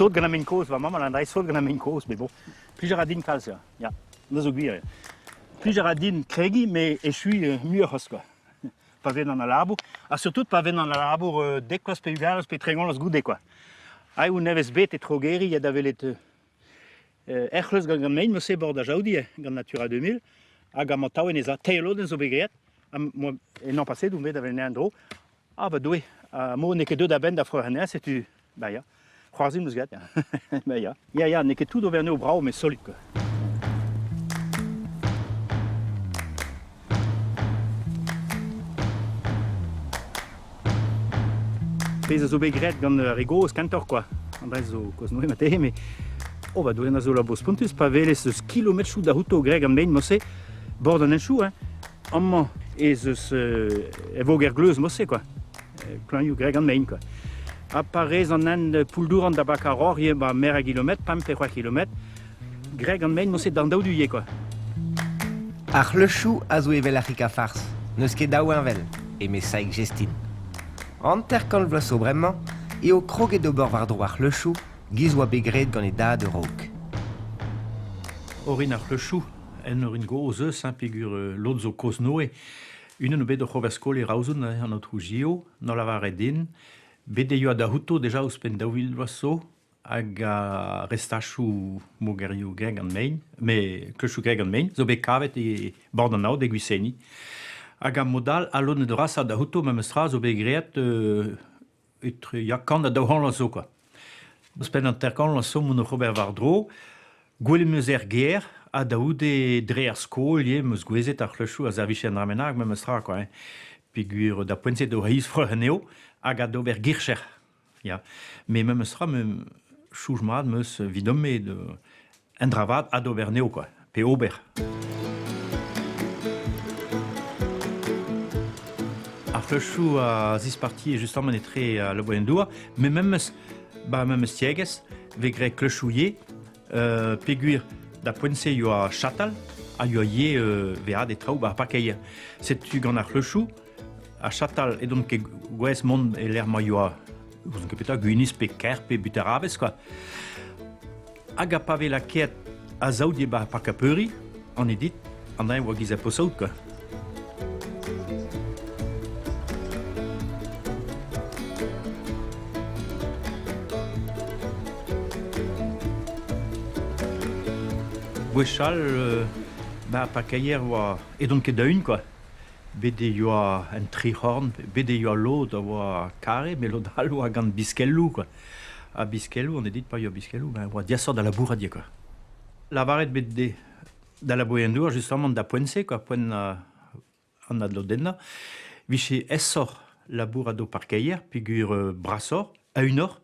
Sot gant an mein kozh, va mamm a dra sot gant an mein kozh, met bon, plij a ra din kalz, ya. Ya, me zo gwir. Plij a ra din kregiñ, met echuiñ muioc'h c'hoazh quoi. Pa vez an labour, ha surtout pa vez an labour dek vloaz pe 20 pe 30 vloaz goude quoi. Aet on nevez bet e Trogeri ya da welet ec'h eus gant mein neuze bord da Jaudi gant Natura 2000 hag amañ tav en ez a teir lodenn zo bet graet ha en an paset on bet da welet en-dro Ah ba Doue, ha mo n'eo ket deuet a-benn da freur anezhañ, setu, bah ya, c'hoarzhin 'meus graet, ya. Bah ya, ya, ya, n'eo ket tout ober anezho brav, met solid quoi. Pezh a zo bet graet gant ar re gozh kentoc'h quoi. An dra zo kozh-noe marteze, met oh ba Doue, a zo labour spontus pa welez eus kilometroù da c'houto graet gant mein mod-se, bord an henchoù, hein. Amañ ez eus e voger gleuz mod-se quoi. Plañioù graet gant mein quoi. Ha pa rez an hent Pouldouran da bakañ roc'h ivez ba meur a gilometr, pemp pe c'hwec'h kilometr, graet gant mein mod-se d'an daou du ivez quoi. Ar c'hleuchoù a zo evel ar c'hig-ha-farz, n'eus ket daou heñvel, eme Saig Jestin. 50 vloaz zo bremañ eo kroget d'ober war-dro ar c'hleuchoù 'giz oa bet graet gant e dad a-raok. Orin ar c'hleuchoù En orin gozh eus, hein, peogwir lod zo kozh-Noe. Unan bet oc'h ober skol e Raozon, an aotrou Gio, 'noa lavaret din, bet e yoa da c'houto deja ouzhpenn 2000 vloaz zo, hag ar restachoù mogerioù graet gant mein, met kleuchoù graet gant mein, zo bet kavet e bord an aod e Gwiseni. Hag ar mod all, al lodenn vrasañ da c'houto memes tra zo bet graet etre ya kant ha 200 vloaz zo kwa. Ouzhpenn 50 vloaz zo mont oc'h ober war-dro. Gwelet 'm eus er gêr ha da c'houde dre ar skol ivez 'm eus gouezet ar c'hleuchoù a servije an dra bennak memes tra kwa hein. Peogwir da poent-se d'o reizh anezho hag adober gircher. Ya. Met memes tra me soñj mat 'm eus evidon-me un dra vat adober anezho kwa, pe ober. Ar fleuchoù a zispartie justement etre al labourien-douar, met memes ba memes tiegezh vez graet kleuchoù ivez, peogwir da poent-se yoa chatal ha yoa ivez vezañ e traoù ba ar parkeier. Setu gant ar c'hleuchoù, ar chatal edont ket gouest mont e lec'h ma yoa ouzon ket petra, gwinizh pe kerc'h pe buterabez quoi. Hag a pa vez lakaet a-zaout eo 'ba park ar peuriñ, an edit, an dra oa giz ar posaout quoi. Gwechall, 'ba ar parkeier oa edont ket da-un quoi. Bet e yoa en tric'horn, bet e yoa lod a oa kare, met lod all oa gant biskelloù quoi. Ha biskelloù, on dit pa yoa biskelloù, ben oa diaesoc'h da labourat ivez quoi. Lavaret bet dezhe da labourer-douar justement da poent-se quoi, poent an adlodennañ, 'vije aesoc'h labourat ho parkeier peogwir brasoc'h, a-unoc'h,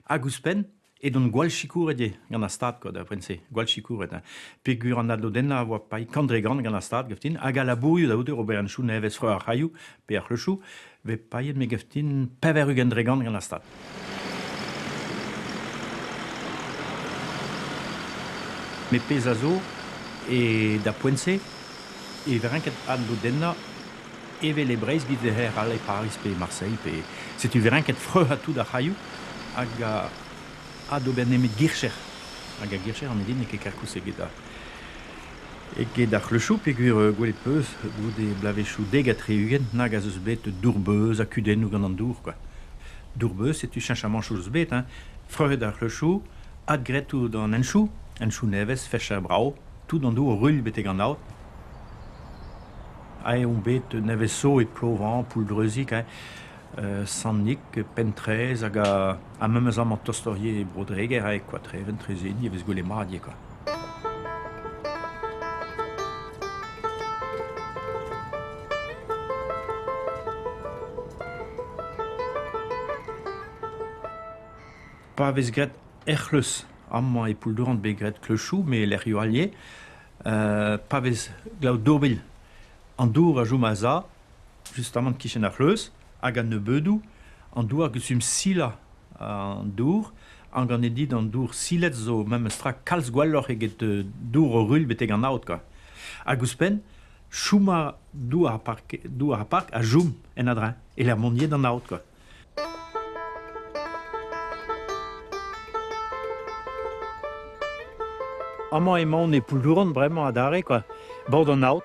hag ouzhpenn Edon gwall sikouret eo gant ar Stad kwa da poent-se, gwall sikouret hein. Peogwir an adlodennañ a oa paeet kant dre gant gant ar Stad gaftin, hag al labourioù da ober ober an chou nevez fro ar c'hailhoù pe ar c'hleuchoù vez paeet me gaftin 80% gant ar Stad. Met pezh a zo e da poent-se e vez renket adlodennañ evel e Breizh 'vit e all e Pariz pe Marseille pe setu 'vez renket freuzañ tout ar c'hailhoù hag a d'ober nemet gircher hag ar gircher an hini n'eo ket kerkoulz eget ar eget ar c'hleuchoù peogwir gwelet 'peus goude bloavezhioù 70 nag az eus bet dour-beuz ha kudennoù gant an dour kwa. Dour-beuz setu cheñchamanchoù eus bet hein. Freuzet ar c'hleuchoù, adgraet tout an henchoù, henchoù nevez, fecher brav, tout an dour ruilh betek an aod. Aet on bet nevez zo e Plovan, Pouldreuzic, hein, Sant-Nik, Pentraezh hag ha memes amañ tostoc'h ivez e Bro-Dreger, hein, e Koatreven, Trezeni, e vez gwelet mat ivez kwa. Pa vez graet er c'hleuz amañ e Pouldouran bet graet kleuchoù, met e lec'hioù all ivez, pa vez glav dourbilh, an dour a chom a-za, justamant kichen ar c'hleuz, hag a-nebeudoù, an douar gustum silañ an dour, hag an edit an dour silet zo memes tra kalz gwelloc'h eget dour o ruilh betek an aod kwa. Hag ouzhpenn, chom a dour ar park, dour ar park a chom en a-dreñv, e-lec'h mont ivez d'an aod kwa. Amañ emaon e Pouldouran bremañ adarre kwa, bord an aod.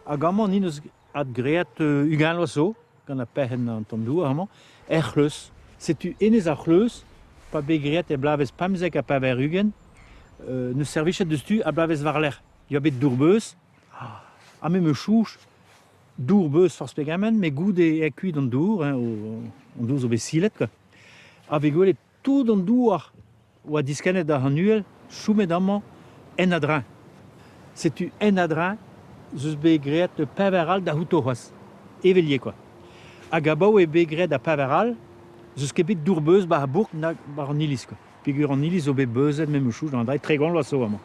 Hag amañ ni 'neus adgraet 20 vloaz zo, gant ar perc'henn an tamm douar amañ, er c'hleuz. Setu hennezh ar c'hleuz, pa bet graet er bloavezh 95, 'neus servichet deus-tu ar bloavezh war-lerc'h. Ya bet dour-beuz, ha me 'meus chouch dour-beuz forzh pegement, met goude eo kuit an dour, hein, an dour zo bet silet kwa. Ha vez gwelet tout an douar oa diskennet àr an uhel, chomet amañ en a-dreñv. Setu en a-dreñv 'z eus bet graet pevar all da c'houto c'hoazh, evel ivez kwa. Hag abaoe eo bet graet ar pevar all, 'z eus ket bet dour-beuz 'ba ar bourk nag war an iliz kwa. Peogwir an iliz zo bet beuzet memes chou d'an dra 30 vloaz zo amañ.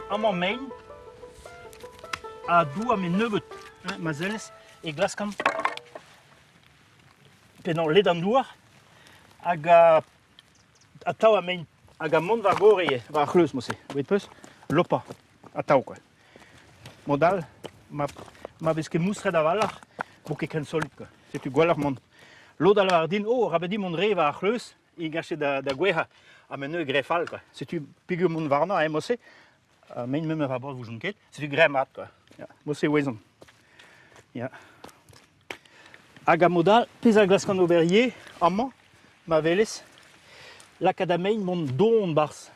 Amañ mein ha douar met nebeut, hein, ma sellez, e glaskan penaos led an douar hag atav a mein hag a mont war gorre ivez, war ar c'hleuz mod-se, gwelet 'peus? Lopañ, atav kwa. Mod all, ma vez ket moustret a-walc'h, vo ket ken solut kwa. Setu gwelloc'h mont. Lod a lavar din, oh, arabat dit mont re war ar c'hleuz, e gache da gouezhañ. Ha me neuze graet fall kwa. Setu peogwir mont warnañ hein, mod-se, ha me memes rabot 'voujont ket, setu graet mat kwa. Ya, mod-se e ouezan. Ya. Hag a mod all, pezh a glaskan ober ivez, amañ, ma welez, lakaat ar mein mont don 'barzh.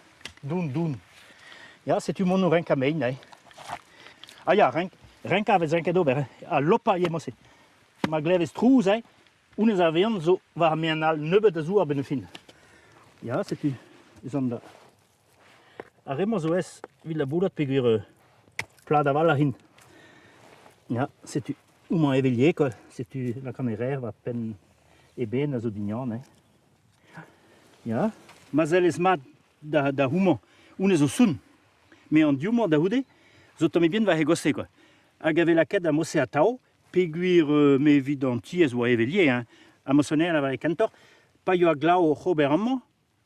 Doun, doun. Ya, setu mont o renkañ mein, hein. Ah ya, renk, renkañ a vez renket ober, hein. Ha lopañ ivez mod-se. Ma glevez trouz, hein, honnezh a vean zo war ar mean all nebeut a zour a-benn ar fin. Ya, setu ez an da... Ar re-mañ zo aes evit labourat peogwir plat a-walc'h int. Ya, setu homañ evel ivez kwa, setu lakaat e reer war penn e benn a zo dignan hein. Ya, ma sellez mat da, da homañ, honnezh zo sounn. Met an div-mañ da c'houde zo tamm ebet war he goste kwa. Hag a vez lakaet da mod-se atav, peogwir me evit an tiez oa evel ivez hein. Ha ma soner a vare kentoc'h, pa yoa glav oc'h ober amañ,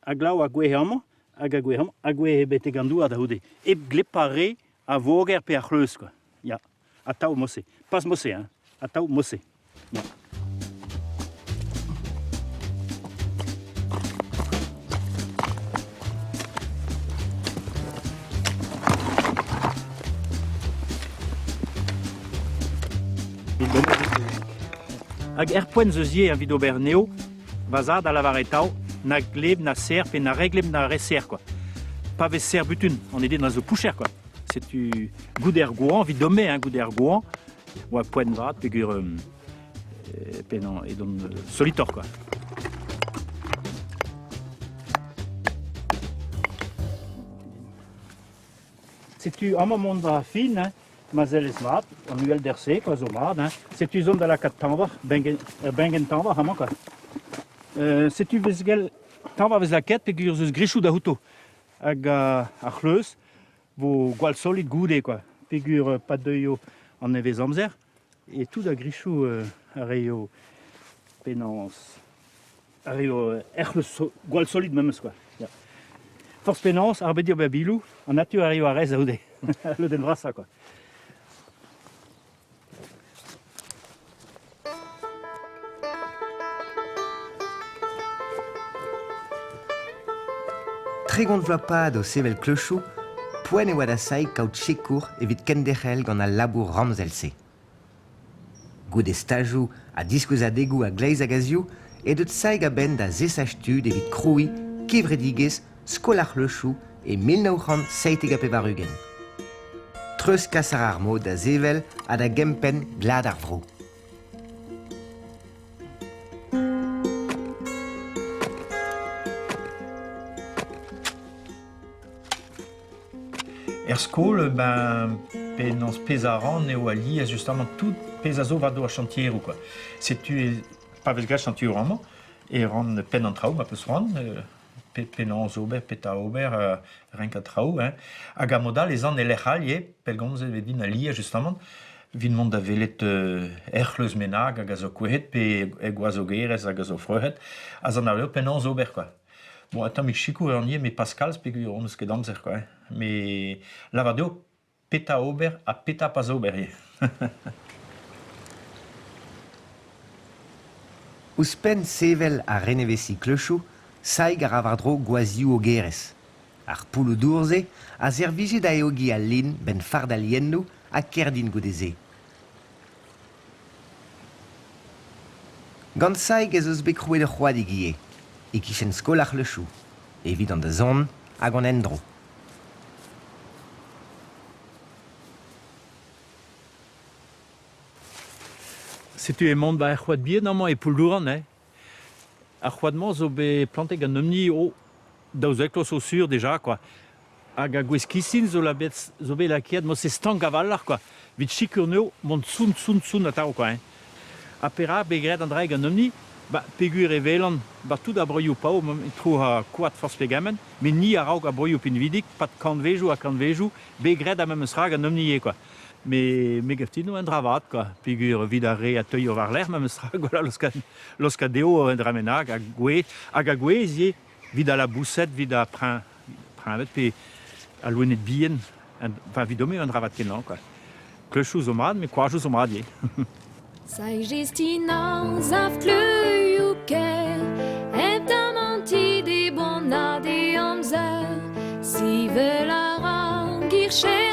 ha glav a gouezhe amañ, hag a gouezhe amañ, a gouezhe betek an douar da c'houde. Hep glepañ re a voger pe a c'hleuz kwa. Ya, atav mod-se. Pas mod-se hein, atav mod-se. Ya. Hag er poent 'z eus ivez evit ober anezho, Va zad a lavare atav na gleb na serr pe na regleb na reser kwa. Pa vez serr-butun, an eden a zo poucher kwa. Setu goude ar goañv, 'vidome hein, goude ar goañv, oa poent vat peogwir penaos edon solitoc'h kwa. Setu amañ mont war ar fin, hein, ma sellez mat, an uhelder-se kwa zo mat. Hein. Setu zont da lakaat tañvoc'h, ur bengenn tañvoc'h amañ kwa. Setu vez gell tañva vez lakaet peogwir 'z eus grichoù da outo. Hag ar c'hleuz vo gwall solit goude kwa. Peogwir pa deuio an nevez-amzer e tout ar grichoù a reio penaos ar eo er c'hleuz gwall solid memes kwa. Ya. Forzh penaos, ar bed ober biloù, an natur a rio ar rez a-houde. Lodenn vrasañ kwa. 30 vloaz pad o sevel kleuchoù, poent e oa da Saig kaout sikour evit kenderc'hel gant al labour ramzel-se. Goude stajoù ha diskouezadegoù a-gleiz hag a-ziv eo deuet Saig a-benn da zesach tud evit krouiñ kevredigezh Skol ar C'hleuchoù e 1997. Treuzkas a ra ar mod da sevel ha da gempenn glad ar vro. Er skol, ben, penaos pezh a ran eo alies justamant tout pezh a zo war-dro ar chantieroù kwa. Setu pa vez graet chantieroù amañ e ran penn an traoù ma peus c'hoant, penaos ober, petra ober, renkañ traoù hein. Hag a mod all ez an e lec'h all ivez, pellgomzet e vez din alies justamant, evit mont da welet er c'hleuz bennak hag a zo kouezhet pe er gwazogerez hag a zo frec'het, ha z'anavezet penaos ober kwa. Bon, un tammig sikour eo an ivez, met pas kalz peogwir hon eus ket amzer kwa hein. Met lavar dezho petra ober ha petra pas ober ivez. Ouzhpenn sevel ha reneveziñ kleuchoù, Saig a ra war-dro gwazhioù ogerezh. Ar poulloù-dour-se a servije da eogiñ al lin 'benn fardañ liennoù ha kerdin goude-se. Gant Saig ez eus bet krouet ur c'hoadig ivez, e-kichen skol ar c'hleuchoù, evit an dazont hag an endro. Setu emaon 'ba 'r c'hoad bihan amañ e Pouldouran eh. Ar c'hoad-mañ zo bet plantet gant un o 12 vloaz zo sur deja quoi. Hag ar gwez-kistin zo bet zo bet lakaet mod-se stank a-walc'h quoi. 'Vit sikour 'neo mont sounn sounn sounn atav quoi hein. Ha perak bet graet an dra ganeomp-ni? Ba peogwir e welan ba tout ar broioù paour e trouc'hañ koad forzh pegement, met ni a-raok ar broioù pinvidik, 'pad kantvejoù ha kantvejoù, bet graet ar memes tra ganeomp-ni ivez quoi. Me me gav din eo un dra vat quoi, peogwir evit ar re a teuio war-lerc'h memes tra gwella laoskañ dezho un dra bennak ha gwez hag a gouez ivez 'vit al laboused, 'vit ar preñved pe al loened bihan. Enfin, evidon eo un dra vat-kenañ quoi. Kleuchoù zo mat, met koajoù zo mat ivez. Saint-Jestin avkleuioù ker, hep damantiñ d'e boan na d'e amzer, sevel a ra girchennoù.